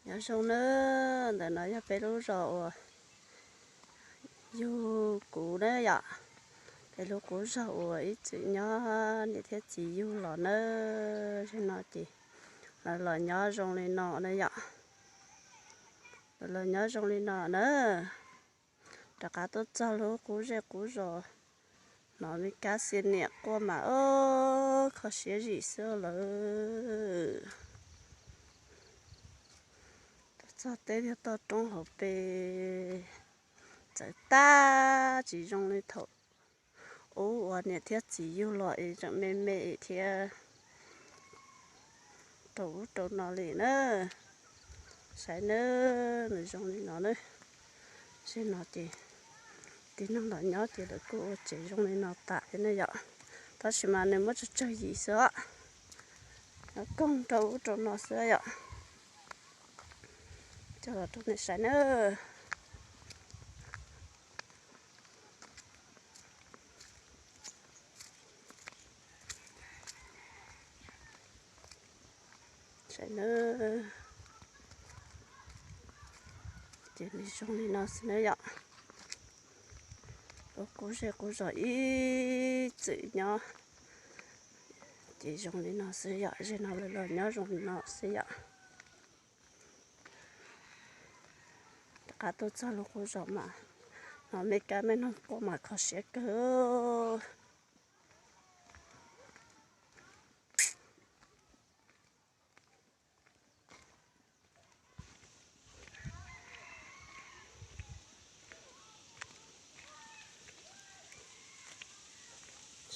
Nyob zoo na, ntawm no yog peb lub zos uas yug kuv na yom. Peb lub qub zos uas ib txwm nyob niam thiab txiv yug los na. Zaum no ces lawv los nyob zoo li no na yom. Lawv los nyob zoo li no na. Rov qab tuaj txog lub qub zej qub zos, hnov me kab xiab niam quaj mas kho siab zim xwb lawm. Tuaj txog teb toj roob hauv pes txawv tag, tsis zoo li thaum ub uas niam thiab txiv yug los es tseem me me thiab rau ub rau no li na. Saib na, nws zoo li no na. Zaum no ces tib neeg los nyob ces lawv kuj ua tsev zoo li no tas thiab ne yom. Tab sis mas nws muab tsawg tsawg yim xwb os, nyob koog rau ub rau no xwb yom. Coj los rau nej saib na. Saib na, ces nws zoo li no xwb na yom. Lub qub zej qub zos ib txwm nyob ces zoo li no xwb yom, zaum no lawv los nyob zoo li no xwb yom. Rov qab tuaj txog lub qub zos mas hnov me kab me noog quaj mas kho siab kawg.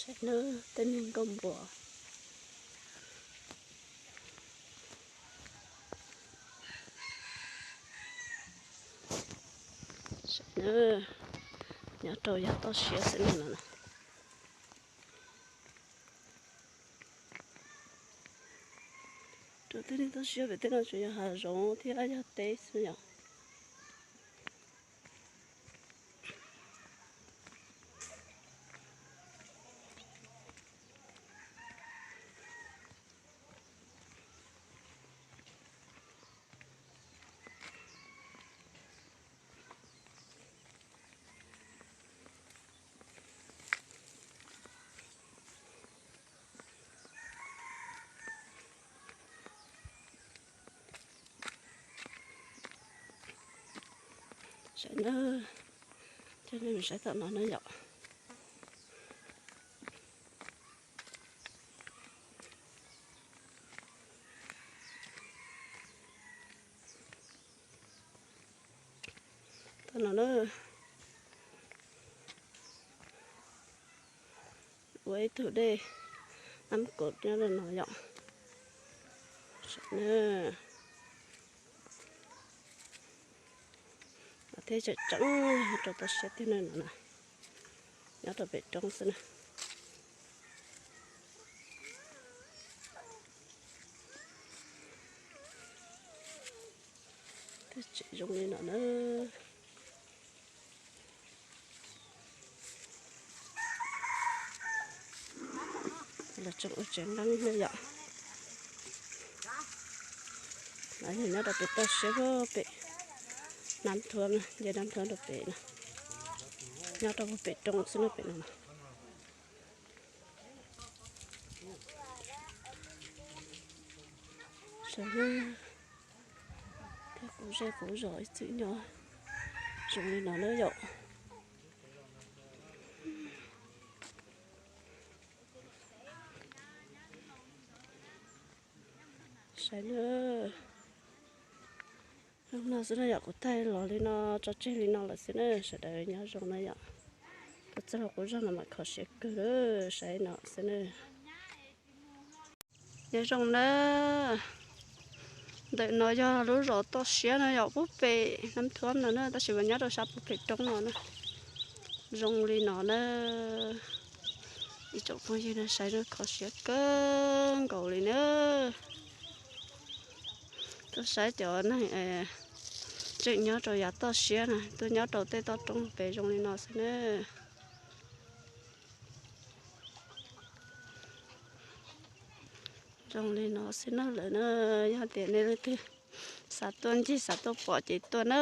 Saib na, tej niag nkauj npua. Saib na, nyob rau yav toj siab xwb no na. Rau tej niag toj siab pem tej no tsuas yog hav zoov thiab yog teb xwb yom. Saib na, coj nej mus saib tom no na yom. Tom no na, ua ib tug dej ab kaum nyob rau no yom. Saib na, thiab tseem tseem rau toj siab tiag na no na, nyob rau pem roob xwb na. Tej tsev zoo li no na. Los tseem ua tsev nqeeb na yom. Nyob rau pem toj siab pem Nab Thuab, nce Nab Thuab rau pem no, nyob rau pem roob xwb na pem no. Saib, tej qub zej qub zos ib txwm nyob zoo li no na yom. Saib na, zoo no xwb na yom, kuv thaij los li no tso tseg li no lawm xwb na, sawv daws nyob zoo na yom. Tuaj txog lub qub zos no mas kho siab kawg, saib no xwb na. Nyob zoo na, ntawm no yog lub zos toj siab no yom, pub pem Nab Thuab no na, tab sis mas nyob rau sab pub pem roob no na. Zoo li no na, ib tsoom phooj ywg na, saib na, kho siab kawg nkaus li na. Tuaj saib cov neeg tseem nyob rau yav toj siab na, tuaj nyob rau tej toj roob pem zoo li no xwb na. Zoo li no xwb na lawm na, yog tias nej leej twg Xav tuaj ncig xav tuaj pom ces tuaj na,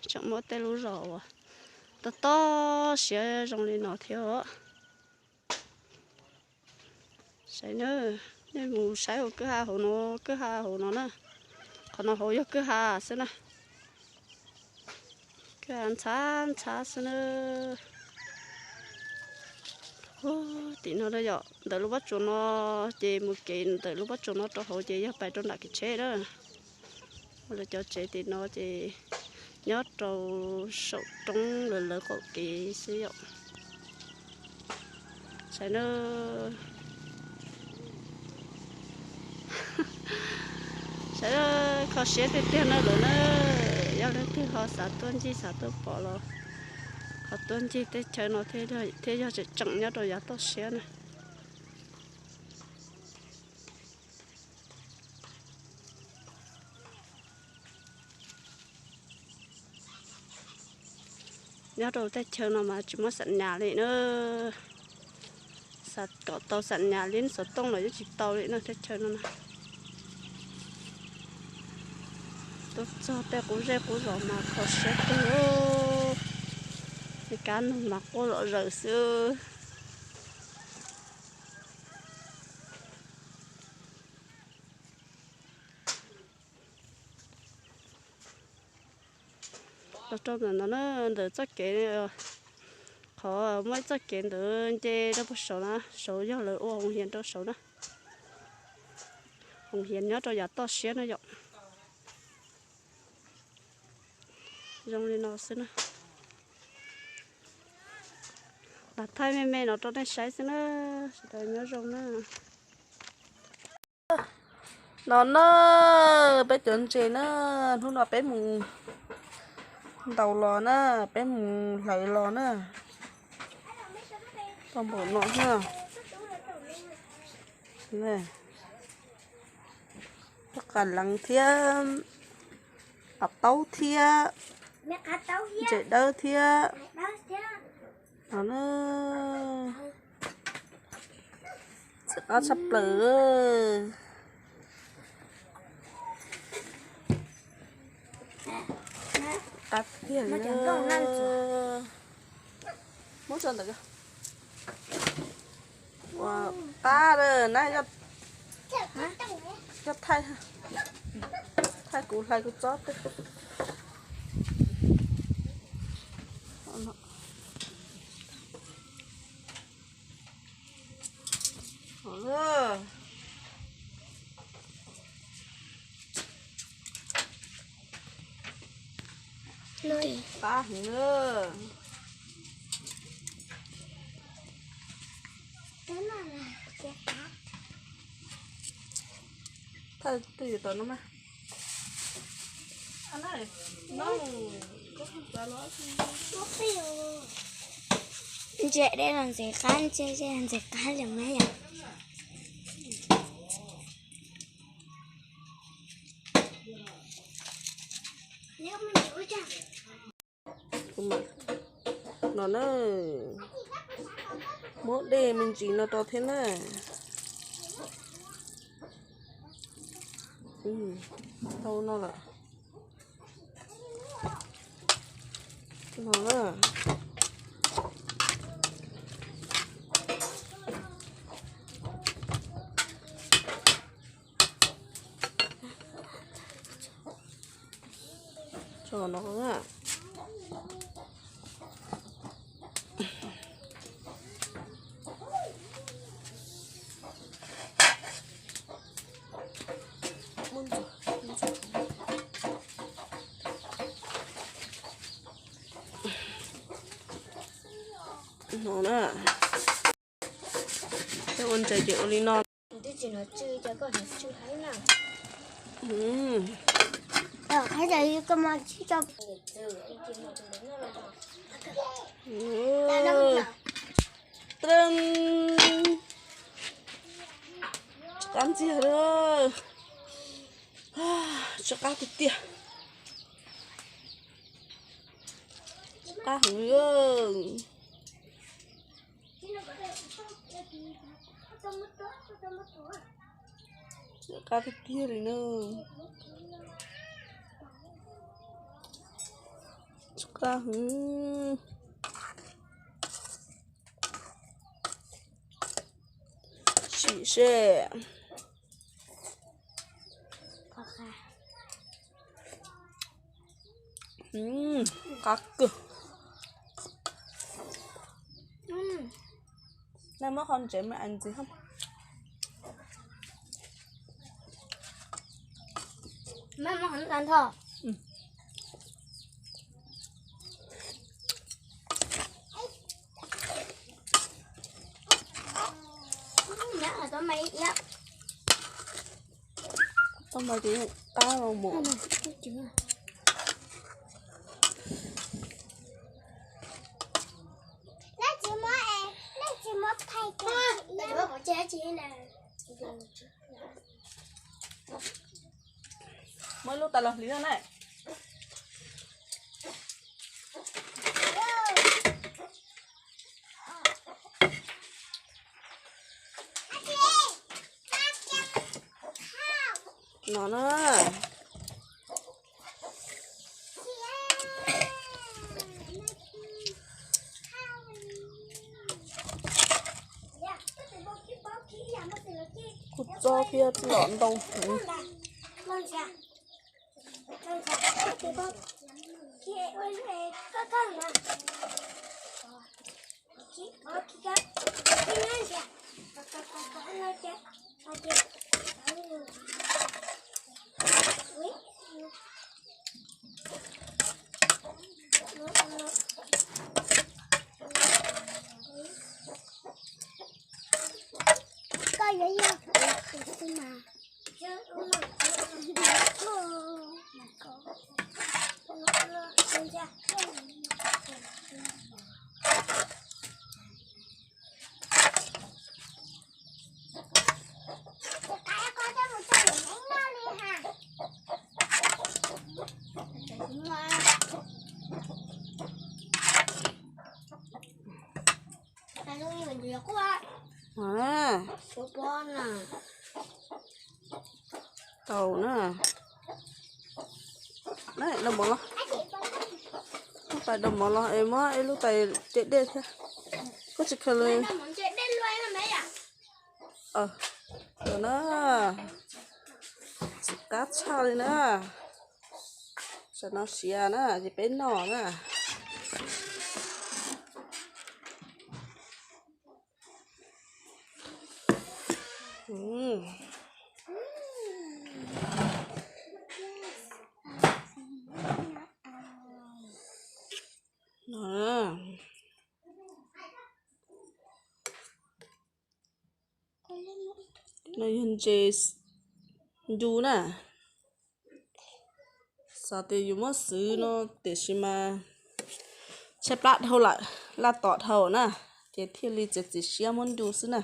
tseem muaj tej lub zos uas tob tob siab zoo li no thiab os. Saib na, nej mus saib hauv kwj ha hauv no, kwj ha hauv no na, qhov no hauv yog kwj ha xwb na. Kwj ha ntxhab ntxhab xwb na. Tim no yom, ntawm lub pob tsuas no ces mus kev ntawm lub pob tsuas no rau hauv ces yog pais rau nram kev tsheb na. Lawv cov tsev tim no ces nyob rau saum roob lawv lawv qaum kev xwb yom. Saib na, saib kho siab tiag tiag na lawm na. Yog leej twg ho xav tuaj ncig xav tuaj pom los ho tuaj ncig teb chaws no thiab, yog tseem tseem nyob rau yav toj siab na. Nyob rau teb chaws no mas tsis muaj xam nyas li na. Xav kom tau xam nyas li xov tooj los yeej tsis tau li na teb chaws no na. Tuaj txog tej qub zej qub zos mas kho siab kawg, tej kab noog mas quaj zom zaws xwb. Los rau ntawm no na, ntawm txoj kev, qhov muaj ib txoj kev ntawd nce rau puag saud na, saud yog lawv ua hoos hias rau saud na. Hoos hias nyob rau yav toj siab na yom. Zoo li no xwb na. Lam thaij me me no rau nej saib xwb na. Sawv daws nyob zoo na. No na, peb cov ntses na, hnub no peb mus ntaus los na, peb mus hlawv los na. Tau npaum no na. Tau qas leev thiab, qas taub thiab, ntses dawb thiab. No na, txim qab tshaj plaws. Qab tiag li. Muab tso ntawm ko. Ua qab na, yog thaij, thaij kuv hlais kuv tsob tej. Qab heev na. Thawj twg yuav tau no mas. Ntsia dej los ntxim qab, ntsia dej los ntxim qab li mas yom. No na, muab dej me ntsis no rau thiab na. Tau no lawm. No na. Tso no na. No na. Peb ua ntses ces ua li no. Tsw qab ntxiag lawm. Tsw qab tiag tiag. Tsw qab heev li. Tsw qab tiag tiag li na. Qab heev. Sim seb. Qab kawg. Nej muab qhov ntsev me ntxiv. Tau mas ces qab los mus. Muab ib lub tais los hliv na. No na. Kuj txob thiab txoj los ntau heev. Koj yuav yog kuv xwb mas. Tau na. Dau mov los, lub tais dau mov los es muab ib lub tais ce dej thiab. Koj tsis khaws li. Na, qab tshaj li na. Tam no siav na ces peb noj na. No yog ntses ncu na. Xav tias yus muab xwb no tiam sis mas tshaib plab dhau lawm, laj tom dhau na, ces thiaj li txiav txim siab muab ncu xwb na.